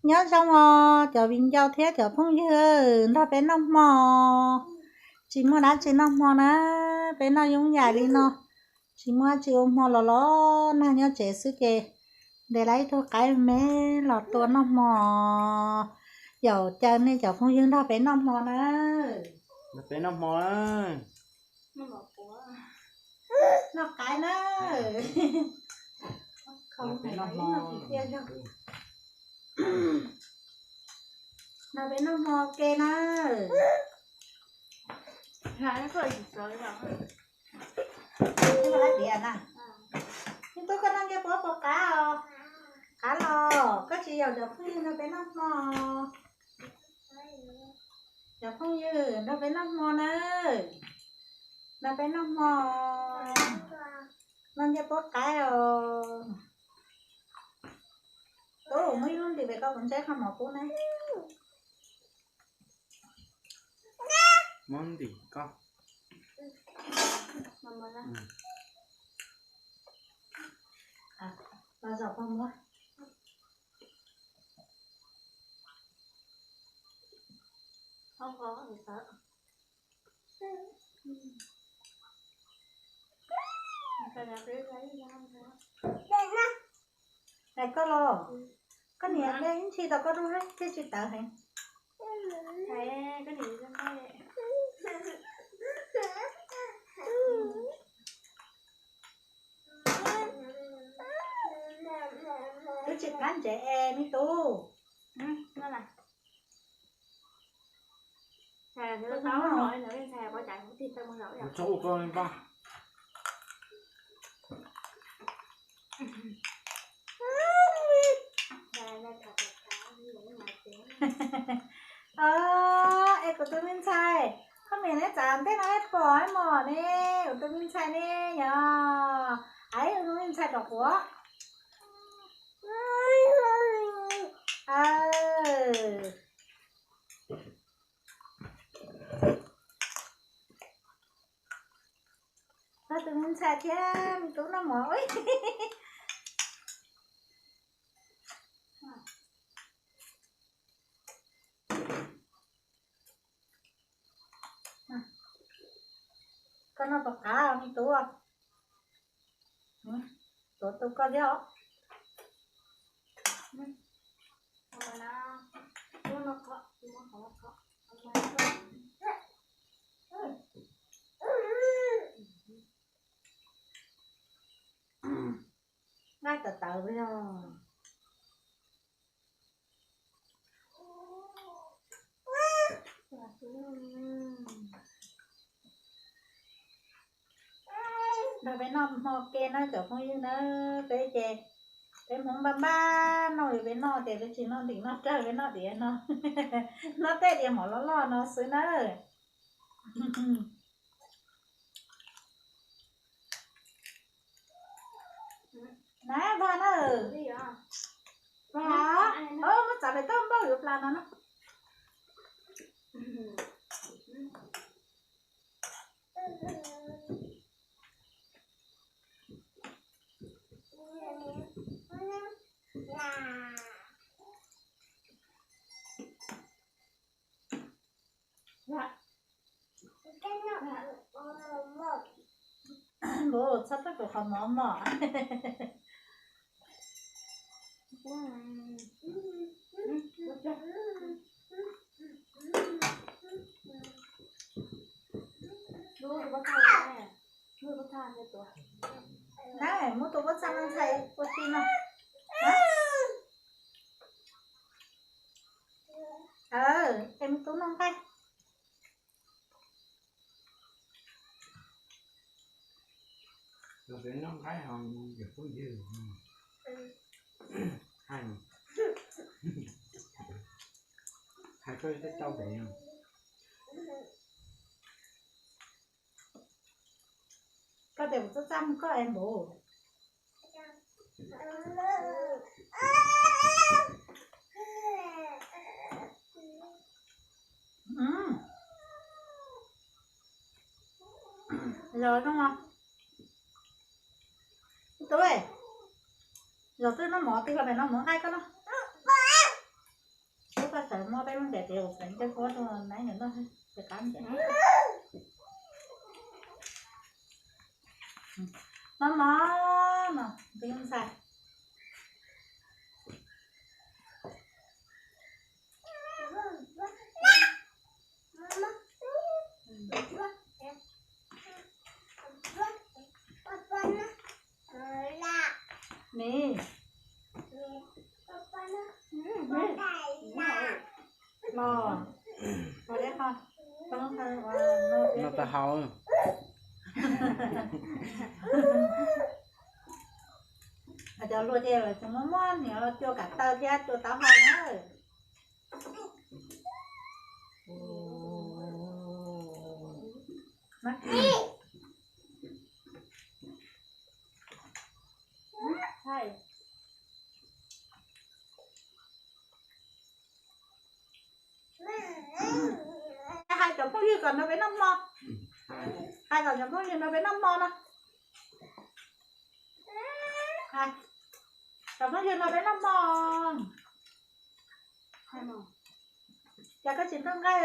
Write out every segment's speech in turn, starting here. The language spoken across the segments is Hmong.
Nyob zoo os cov viv ncaus thiab cov phooj ywg nrog peb noj hmo. Tsis muaj dab tsi noj hmo na, peb noj yooj yim li no. Tsis muaj dab tsi ua hmo los los nag nyob tsev xwb ces ntes lawm ib tug qaib me los tua noj hmo. Yaum caw nej cov phooj ywg nrog peb noj hmo na. Nrog peb noj hmo na. Noj qaib na. Nrog peb noj hmo. Nrog peb noj hmo ke na. Ib tug koj noj nce puab puab qaib os. Ib tug koj noj nce puab puab qaib os. Qab los koj tsis yaum cov phooj ywg nrog peb noj hmo. Cov phooj ywg nrog peb noj hmo na. Nrog peb noj hmo. Noj nce puab qaib os. Tub, muab ib lub ntim pem koj kuv ntseb qhov mov pub na. Muab ntim koj. Los zaum koj muab. Hais koj los, koj niam ib ntsis tau koj dub thiaj tsis tawv heev. Twb tsis qab ntsev es me tub. Txhob ua koj li npaj. Es kuv tus me ntxhais, koj niam neb txav ntej no ib pom ib mos ne, kuv tus me ntxhais ne yog, kuv tus me ntxhais rov quav. Koj tus me ntxhais thiab me tub noj mov. Koj noj puas qab me tub? Tuav tu koj thiab os. Nqaij tawv tawv yog. Nrog peb noj hmo ke na cov phooj ywg na, peb ces peb Hmoob npaj npaj noj, yog peb noj ces peb tsis noj ntim noj rawg, peb noj diav no, noj tej diav mov loj loj no xwb na. Na, Npog na. Npog, muab txav pem toj npauj yuav plas no na. Npog, txhob tuaj kuv qhov mov mog. Na, muab tus pob txha no ntxhais ua si no. Es me tub noj nqaij. Los peb noj nqaij ho yog phooj ywg. Hais, hais koj tej tau pem. Koj tias kuv txaj txaj muag koj es npaum. Zos zoo os. Tub, zos twb noj mov twb los pem no muab nqaij koj noj. Muab peb lub ntias ces ua peb ncej puab rau nab nws noj ces qab ntias. Mov mov no, tus ntxhais. Ni. Los, los deb qho. No tau hau. Cov hluas ces lawv tseem muaj muaj niam cua kam taw thiab cua taub hau na. Hais cov phooj ywg kom nrog peb noj hmo. Hais kom cov phooj ywg nrog peb noj hmo no. Cov phooj ywg nrog peb noj hmo. Cas koj tsis noj nqaij?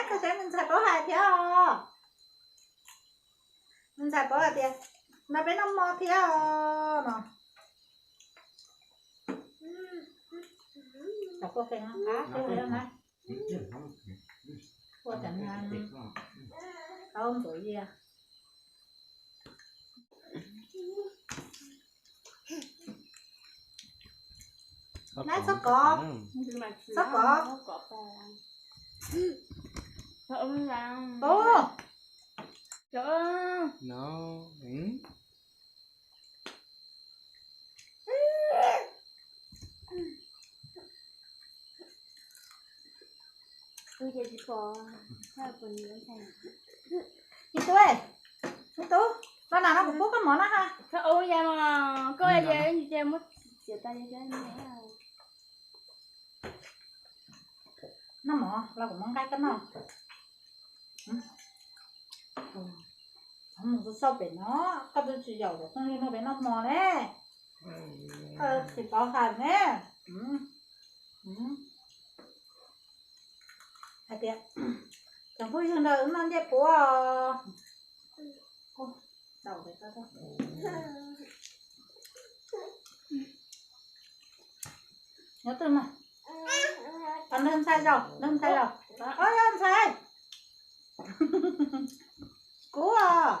Koj saib me ntxhais paub hais thiab os. Me ntxhais paub hais tias nrog peb noj hmo thiab os no. Cov kua qees no, kua qees no. Kua cov na, qau ntxuav yias. Nab txhob kov, txhob kov. Ub. Me tub, me tub, los nram no kuv pub koj mov na ha. Noj mov los kuv muab nqaij koj noj. Mus xauj pem no, koj twb tsis yaum cov phooj ywg nrog peb noj hmo ne. Koj tsis paub hais ne. Hais tias cov phooj ywg nrog wb noj ncej puab. Nyob twg mas? Nrog ntxhais zaum, nrog ntxhais zaum. Ob, yog ntxhais. Kuv os.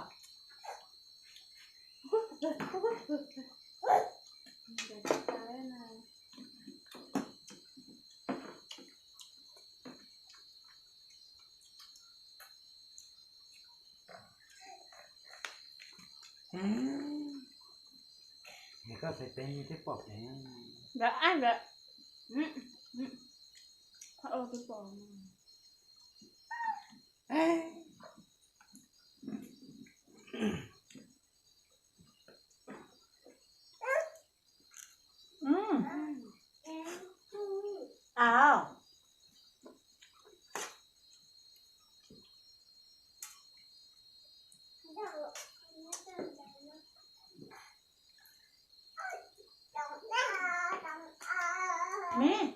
Nkawd txhais tes thiab pom kev. Nkawd ab nkawd. Qhov ua twb pom. Av. Miv,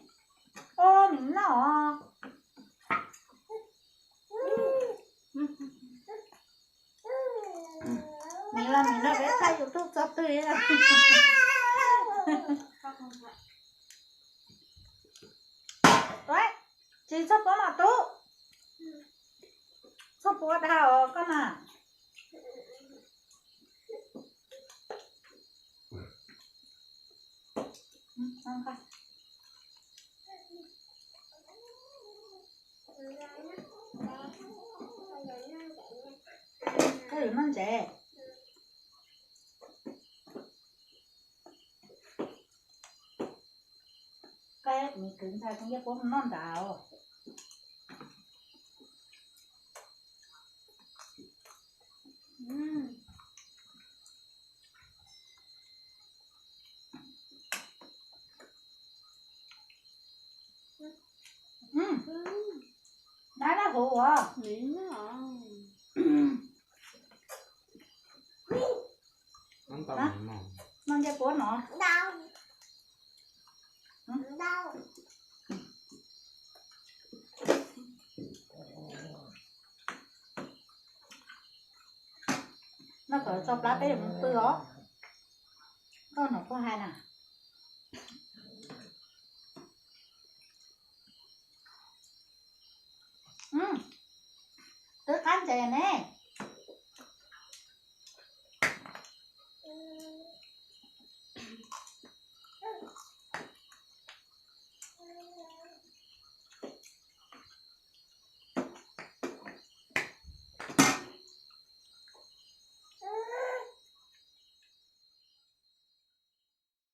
o miv noj. Miv los miv nrog peb thaij YouTube txog twg? Tsis txhob puab mas tub, txhob puab dhau os koj na. Koj yuav noj ntsev. Koj, kuv ntxhais tus ncej puab mus noj nrad. Dab dab huv as. Noj ncej puab no. Noj kom tso plab peb yuav mus pw os. Koj nom kuj hais na. Twb qab ntses ne.